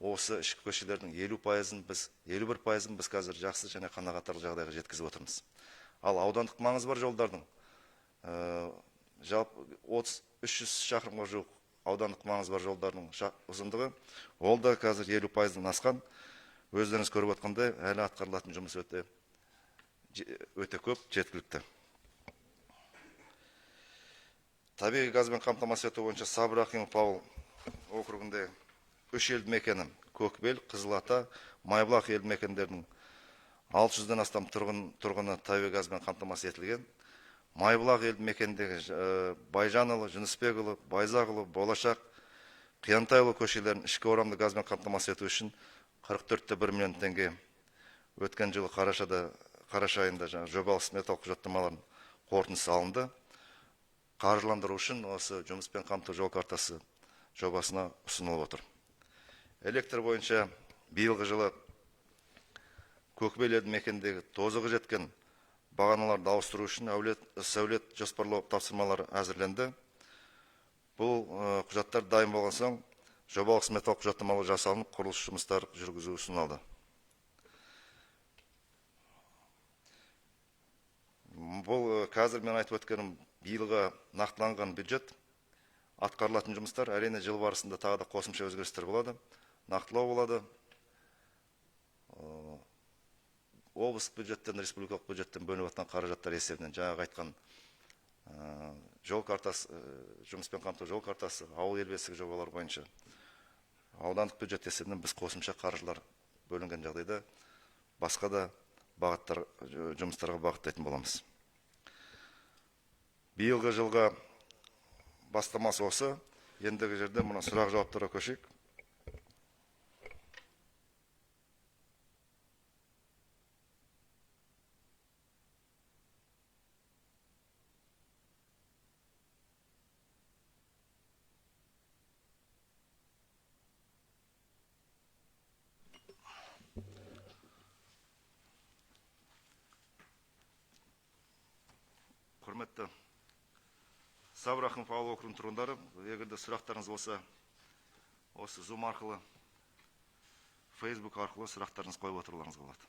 Осы ішкі көшелердің 50%-ын біз, 51%-ын біз қазір жақсы және қанағаттарлық жағдайға жеткізіп отырмыз. Ал аудандық маңызы бар жолдардың жалпы 300 шақырымға жуық аудандық маңызы бар жолдардың ұзындығы, ол да қазір 50%-дан асқан. Өздеріңіз көріп отқандай, әлі атқарылатын жұмыс өте көп, жеткілікті. Табиғи газбен қамтамасыз ету бойынша Сабыр Рахимов ауыл округінде 3 елді мекені, Көкбел, Қызылата, Майбұлақ елді мекендерінің 600-ден астам тұрғыны табиғи газбен қамтамасыз етілген. Майбұлақ елді мекеніндегі Байжанұлы, Жүнісбекұлы, Байзақұлы, Болашақ, Қиянтайұлы көшелерін ішкі орамды газбен қамтамасыз ету үшін 44,1 миллион теңге өткен жылы қараша айында жобалық сметалық құжаттамалардың қорытындысы алынды. Қаржыландыру үшін осы жұмыспен қамту жол картасы жобасына ұсынылып отыр. Электр бойынша биылғы жылы Көкбел елді мекеніндегі тозығы жеткен бағаналарды ауыстыру үшін сәулет жоспарлау тапсырмалары әзірленді. Бұл құжаттар дайын болған соң жобалық сметалық құжаттамалар жасалынып, құрылыс жұмыстары жүргізу ұсынылды. Бұл қазір мен айтып өткенім биылғы нақтыланған бюджет, атқарылатын жұмыстар, әрине жыл барысында тағы да қосымша өзгерістер болады, нақтылау болады. Облыстық бюджеттен, республикалық бюджеттен бөлініп жатқан қаражаттар есебінен жаңағы айтқан жол картасы, жұмыспен қамту жол картасы, ауыл ел бесігі жобалары бойынша аудандық бюджет есебінен біз қосымша қаржылар бөлінген жағдайда басқа да бағыттар, жұмыстарға бағыттайтын боламыз. Биылғы жылға бастамасы осы. Ендігі жерде мына сұрақ жауаптарға көшейік. Құрметті Сабыр Рахымов ауыл округінің тұрғындары, егер де сұрақтарыңыз болса, осы Zoom арқылы, Facebook арқылы сұрақтарыңыз қойып отыруларыңыз болады.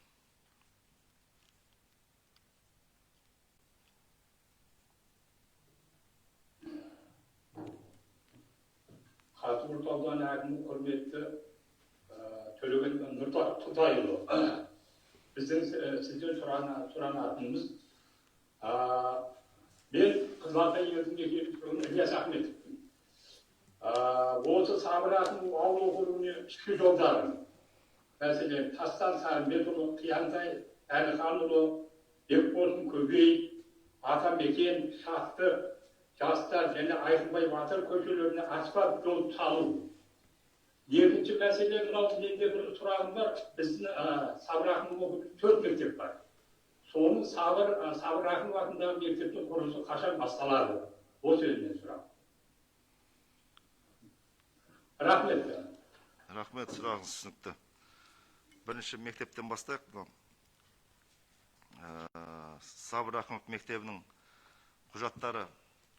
Қазығұрт ауданы әкімі құрметті Төлеген Нұртайұлы, біздің сізден сұранатынымыз, мен Қызылата елді мекенінің тұрғыны Ілияс Ахметовпін. Осы Сабыр Рахымов ауыл округіне ішкі жолдарын, мәселен, Тастан Сарымбетұлы, Қиянтай Әліханұлы, Бекболсын Көбей, Атамекен, Шақты, Жастар және Айқынбай батыр көшелеріне асфальт жол салу. Екінші мәселе, мынау менде бір сұрағым бар. Біздің Сабыр Рахымов округінде 4 мектеп бар. Соның Сабыр Рахымов атындағы мектептің құрылысы қашан басталады? Осы елінен сұрақ. Рахмет. Рахмет, сұрағыңыз түсінікті. Бірінші мектептен бастайық. Сабыр Рахымов мектебінің құжаттары,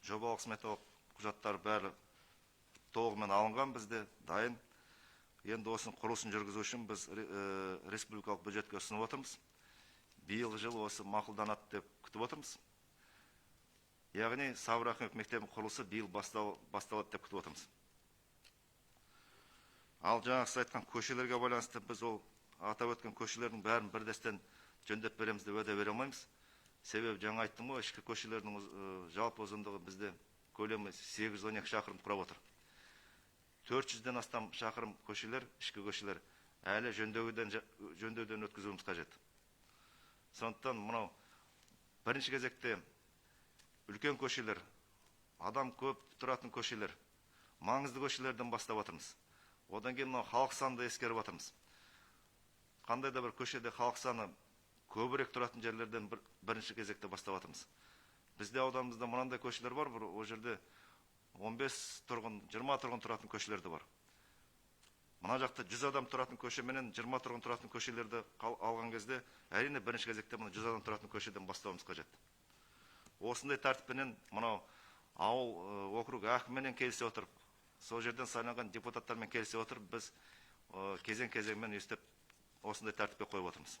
жобалық сметалық құжаттары бәрі толығымен алынған, бізде дайын. Енді осының құрылысын жүргізу үшін біз республикалық бюджетке ұсынып отырмыз. Биылғы жыл осы мақұлданады деп күтіп отырмыз. Яғни Сабыр Рахымов мектебінің құрылысы биыл басталады деп күтіп отырмыз. Ал жаңағы сіз айтқан көшелерге байланысты біз ол атап өткен көшелердің бәрін бірдестен жөндеп береміз деп уәде бере алмаймыз. Себебі жаңа айттым ғой, ішкі көшелердің жалпы ұзындығы бізде көлемі 812 шақырым құрап отыр. 400-ден астам шақырым көшелер, ішкі көшелер әлі жөндеуден өткізуіміз қажет. Сондықтан мынау бірінші кезекте үлкен көшелер, адам көп тұратын көшелер, маңызды көшелерден бастап жатырмыз. Одан кейін мынау халық санды ескеріп жатырмыз. Қандай да бір көшеде халық саны көбірек тұратын жерлерден бірінші кезекте бастап жатырмыз. Бізде ауданымызда мынандай көшелер бар, ол жерде 15 тұрғын, 20 тұрғын тұратын көшелер де бар. Мына жақта 100 адам тұратын көше менен 20 тұрғын тұратын көшелерді алған кезде, әрине бірінші кезекте мына 100 адам тұратын көшеден бастауымыз қажет. Осындай тәртіппенен мынау ауыл округ әкіміменен келісе отырып, сол жерден сайланған депутаттармен келісе отырып, біз кезең-кезеңмен өстіп осындай тәртіпке қойып отырмыз.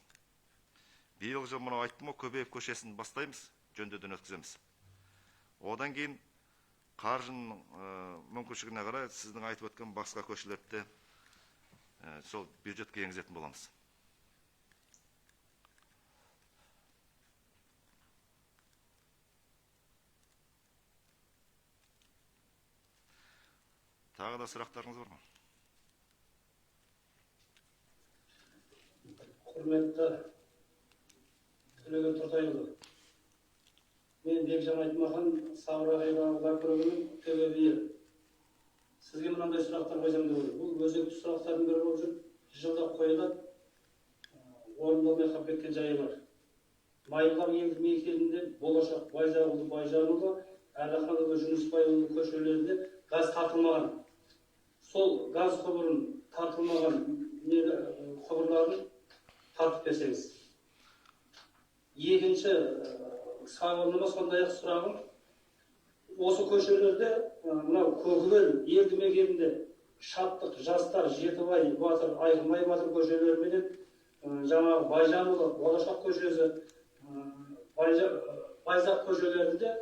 Биылғы жыл мынау айттым ғой, Көбеев көшесін бастаймыз, жөндеуден өткіземіз. Одан кейін қаржының мүмкіншілігіне қарай сіздің айтып өткен басқа көшелерді сол бюджетке енгізетін боламыз. Тағы да сұрақтарыңыз бар ма? Құрметті Төлеген Тұртайұлы, мен Бекжан Айтмахан, Сабыр ауыл округінің төбе биі. Сізге мынандай сұрақтар қойсам деп ойлаймын. Бұл өзекті сұрақтардың бірі болып жүр, жылда қойылады, орындалмай қалып кеткен жайы бар. Майбұлақ елді мекенінде Болашақ Байзақұлы Байжанұлы, Әліханұлы Жүнісбайұлы көшелерінде газ тартылмаған. Сол газ құбырын тартылмаған құбырларын тартып берсеңіз. Екінші сауалыма сондай-ақ сұрағым, осы көшелерде мынау Көкбел елді мекенінде Шаттық, Жастар, Жетібай батыр, Айқынбай батыр көшелеріменен жаңағы Байжанұлы, Болашақ көшесі, Байзақ көшелерінде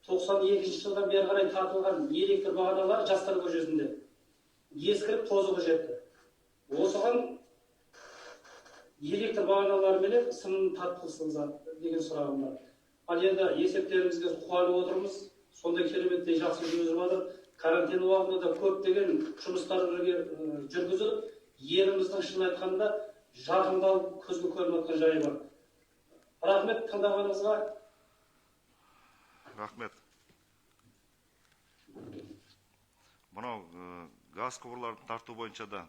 92 жылдан бері қарай тартылған электр бағаналары Жастар көшесінде ескіріп тозығы жетті. Осыған электр бағаналарыменен сымын тартқызсаңыз деген сұрағым бар. Ал енді есептерімізге қуанып отырмыз. Сондай кереметтей жақсы жүргізіп жатыр. Карантин уақытында да көптеген жұмыстар жүргізіліп, еліміздің шын айтқанда жарқындалып көзге көрініп жатқан жайы бар. Рахмет тыңдағаныңызға. Рахмет. Мынау газ құбырларын тарту бойынша да,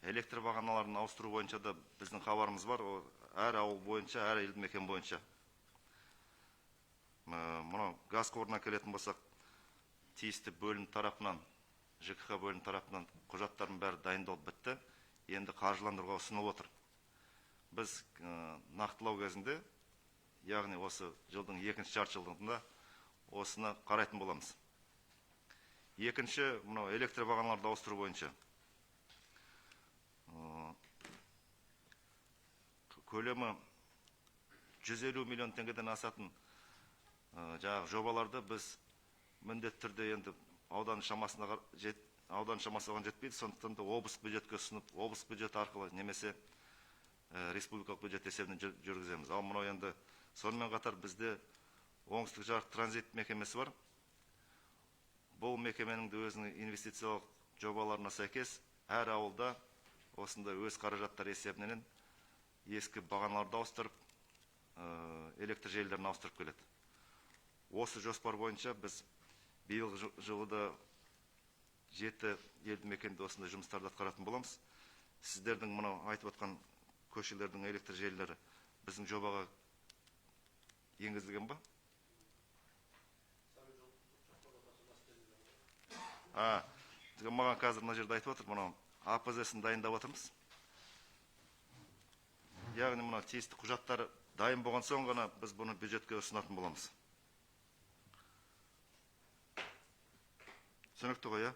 электр бағаналарын ауыстыру бойынша да біздің хабарымыз бар. Әр ауыл бойынша, әр елді мекен бойынша. Мынау газ құбырына келетін болсақ, тиісті бөлім тарапынан, ЖКХ бөлім тарапынан құжаттардың бәрі дайындалып бітті. Енді қаржыландыруға ұсынылып отыр. Біз нақтылау кезінде, яғни осы жылдың екінші жарты жылдығында осыны қарайтын боламыз. Екінші, мынау электр бағаналарды ауыстыру бойынша. Көлемі 150 миллион теңгеден асатын жаңағы жобаларды біз міндетті түрде енді аудан шамасына оған жетпейді, сондықтан да облыс бюджетке ұсынып, облыс бюджеті арқылы немесе республикалық бюджет есебінен жүргіземіз. Ал мынау енді сонымен қатар бізде Оңтүстік Жарық транзит мекемесі бар. Бұл мекеменің де өзінің инвестициялық жобаларына сәйкес әр ауылда осындай өз қаражаттар есебінен ескі бағаналарды ауыстырып, электр желілерін ауыстырып келеді. Осы жоспар бойынша біз биылғы жылы да 7 елді мекенде осындай жұмыстарды атқаратын боламыз. Сіздердің мынау айтып отқан көшелердің электр желілері біздің жобаға енгізілген ба? Маған қазір мына жерде айтып отыр, мынау АПЗ-сын дайындап отырмыз. Яғни мына тиісті құжаттар дайын болған соң ғана біз бұны бюджетке ұсынатын боламыз. Түсінікті ғой, иә?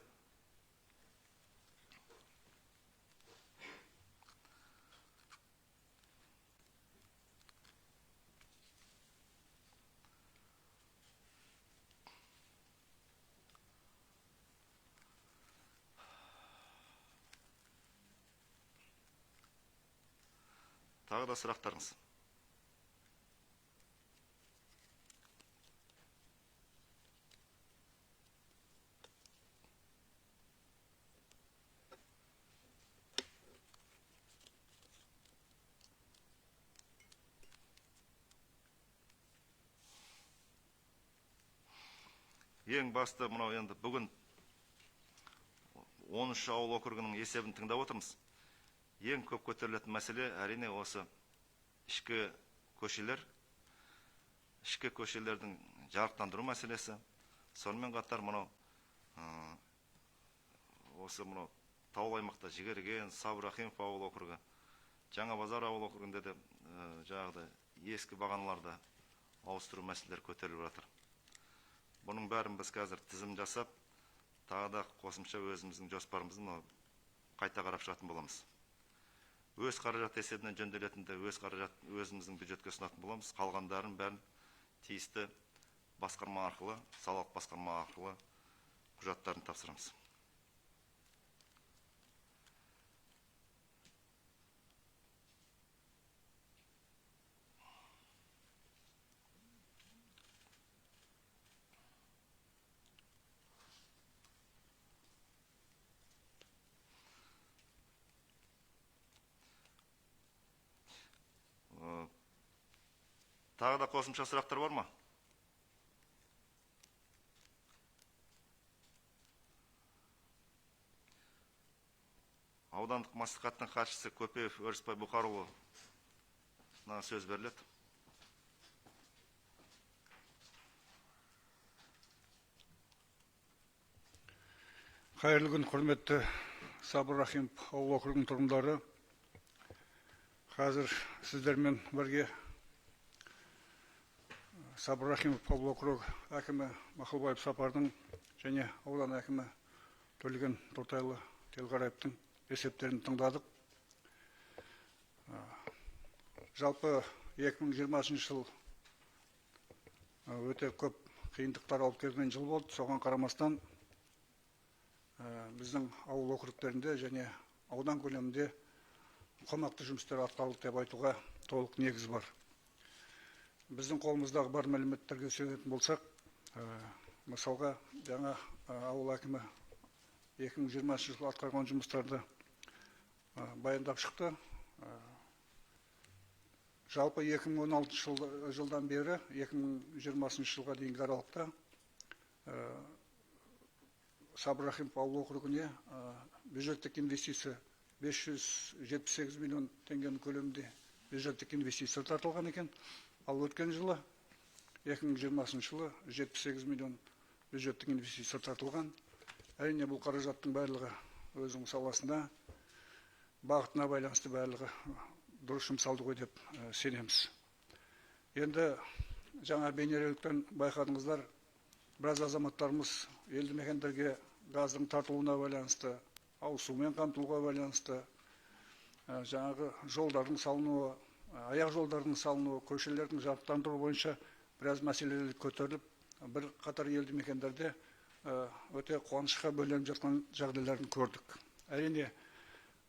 Тағы да сұрақтарыңыз? Ең басты мынау енді бүгін 13 ауыл округінің есебін тыңдап отырмыз. Ең көп көтерілетін мәселе әрине осы ішкі көшелер, ішкі көшелердің жарықтандыру мәселесі. Сонымен қатар мынау осы мынау Таулы аймақта Жігерген, Сабыр Рахимов ауыл округі, Жаңа Базар ауыл округінде де жаңағыдай ескі бағаналарды ауыстыру мәселелері көтеріліп жатыр. Бұның бәрін біз қазір тізім жасап, тағы да қосымша өзіміздің жоспарымызды қайта қарап шығатын боламыз. Өз қаражат есебінен жөнделетінді өз қаражат өзіміздің бюджетке ұсынатын боламыз. Қалғандарын бәрін тиісті басқарма арқылы, салалық басқарма арқылы құжаттарын тапсырамыз. Тағы да қосымша сұрақтар бар ма? Аудандық мәслихаттың хатшысы Көпеев Өрісбай Бұқарұлы сөз беріледі. Қайырлы күн, құрметті Сабыр Рахимов ауыл округінің тұрғындары. Қазір сіздермен бірге Сабыр Рахимов ауыл округ әкімі Мақұлбаев Сапардың және аудан әкімі Төлеген Тұртайұлы Телғараевтың есептерін тыңдадық. Жалпы 2020 жыл өте көп қиындықтар алып келген жыл болды. Соған қарамастан біздің ауыл округтерінде және аудан көлемінде қомақты жұмыстар атқарылды деп айтуға толық негіз бар. Біздің қолымыздағы бар мәліметтерге сүйенетін болсақ, мысалға жаңа ауыл әкімі 2020 жылы атқарған жұмыстарды баяндап шықты. Жалпы 2016 жылдан бері 2020 жылға дейінгі аралықта Сабыр Рахимов ауыл округіне бюджеттік инвестиция 578 миллион теңгенің көлемінде бюджеттік инвестиция тартылған екен. Ал өткен жылы 2020 жылы 78 миллион бюджеттік инвестиция тартылған. Әрине, бұл қаражаттың барлығы өзінің саласында бағытына байланысты барлығы дұрыс жұмсалды ғой деп сенеміз. Енді жаңа бейнероликтен байқадыңыздар, біраз азаматтарымыз елді мекендерге газдың тартылуына байланысты, ауыз сумен қамтылуға байланысты, жаңағы жолдардың салынуы, аяқ жолдардың салынуы, көшелердің жарықтандыру бойынша біраз мәселелер көтеріліп, бір қатар елді мекендерде өте қуанышқа бөленіп жатқан жағдайларын көрдік. Әрине,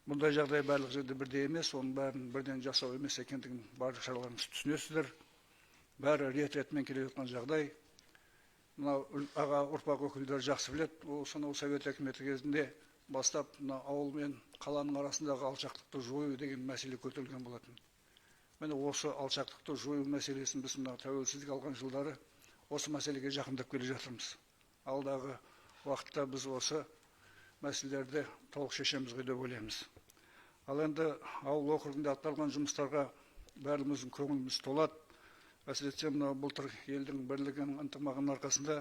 бұндай жағдай барлық жерде бірдей емес, оның бәрін бірден жасау емес екендігін барлық шараларыңыз түсінесіздер. Бәрі рет-ретімен келе жатқан жағдай. Мынау аға ұрпақ өкілдері жақсы біледі, ол сонау Совет үкіметі кезінде бастап мына ауыл мен қаланың арасындағы алшақтықты жою деген мәселе көтерілген болатын. Міне осы алшақтықты жою мәселесін біз мына тәуелсіздік алған жылдары осы мәселеге жақындап келе жатырмыз. Алдағы уақытта біз осы мәселелерді толық шешеміз ғой деп ойлаймыз. Ал енді ауыл округінде атқарылған жұмыстарға бәріміздің көңіліміз толады. Әсіресе мына былтыр елдің бірлігінің ынтымағының арқасында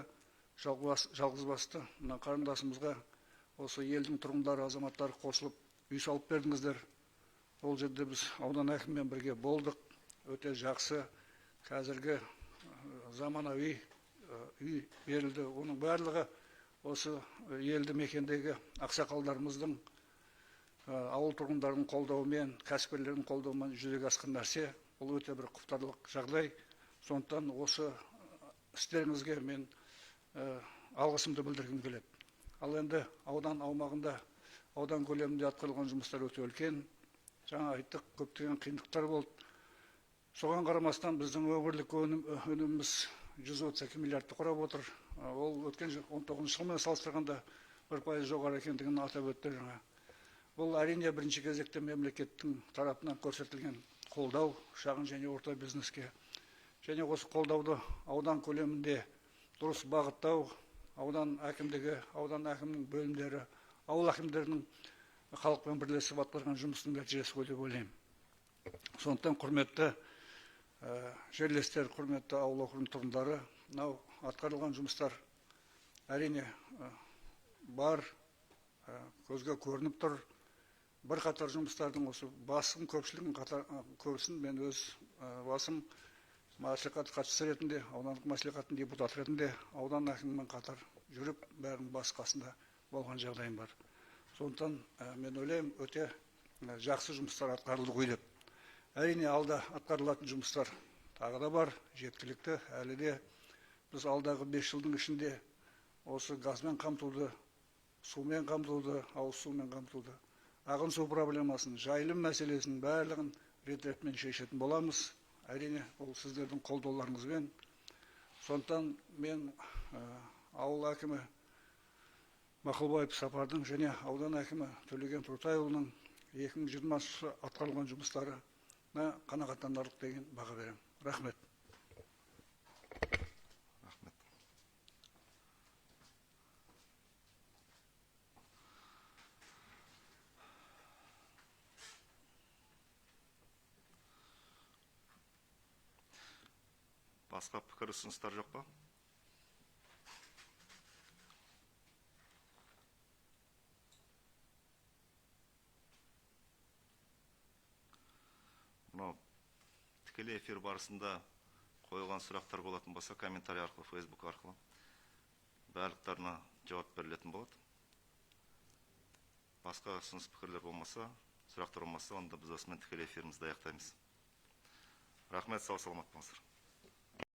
жалғызбасты мына қарындасымызға осы елдің тұрғындары, азаматтары қосылып үй салып бердіңіздер. Ол жерде біз аудан әкімімен бірге болдық. Өте жақсы қазіргі заманауи үй берілді. Оның барлығы осы елді мекендегі ақсақалдарымыздың, ауыл тұрғындарының қолдауымен, кәсіпкерлердің қолдауымен жүзеге асқан нәрсе. Бұл өте бір құптарлық жағдай. Сондықтан осы істеріңізге мен алғысымды білдіргім келеді. Ал енді аудан аумағында, аудан көлемінде атқарылған жұмыстар өте үлкен. Жаңа айттық, көптеген қиындықтар болды. Соған қарамастан біздің өңірлік өніміміз 132 миллиардты құрап отыр. Ол өткен 19 жылмен салыстырғанда 1% жоғары екендігін атап өтті жаңа. Бұл әрине бірінші кезекте мемлекеттің тарапынан көрсетілген қолдау шағын және орта бизнеске. Және осы қолдауды аудан көлемінде дұрыс бағыттау, аудан әкімдігі, аудан әкімінің бөлімдері, ауыл әкімдерінің халықпен бірлесіп атқарған жұмысының нәтижесі ғой деп ойлаймын. Сондықтан құрметті жерлестер, құрметті ауыл округінің тұрғындары, мынау атқарылған жұмыстар әрине бар, көзге көрініп тұр. Бірқатар жұмыстардың осы басым көпшілігін көбісін мен өз басым мәслихат хатшысы ретінде, аудандық мәслихаттың депутаты ретінде аудан әкімімен қатар жүріп, бәрінің бас қасында болған жағдайым бар. Сондықтан мен ойлаймын, өте жақсы жұмыстар атқарылды ғой деп. Әрине, алда атқарылатын жұмыстар тағы да бар, жеткілікті. Әлі де біз алдағы 5 жылдың ішінде осы газбен қамтуды, сумен қамтуды, ауыз сумен қамтуды, ағын су проблемасын, жайылым мәселесін барлығын рет-ретімен шешетін боламыз. Әрине, ол сіздердің қолдауларыңызбен. Сондықтан мен ауыл әкімі Мақұлбаев Сапардың және аудан әкімі Төлеген Тұртайұлының 2020 жылы атқарылған жұмыстарына қанағаттанарлық деген баға беремін. Рахмет. Рахмет. Басқа пікір ұсыныстар жоқ па? Мынау тікелей эфир барысында қойылған сұрақтар болатын болса, комментарий арқылы, Facebook арқылы барлықтарына жауап берілетін болады. Басқа ұсыныс пікірлер болмаса, сұрақтар болмаса, онда біз осымен тікелей эфирімізді аяқтаймыз. Рахмет, сау саламат болыңыздар.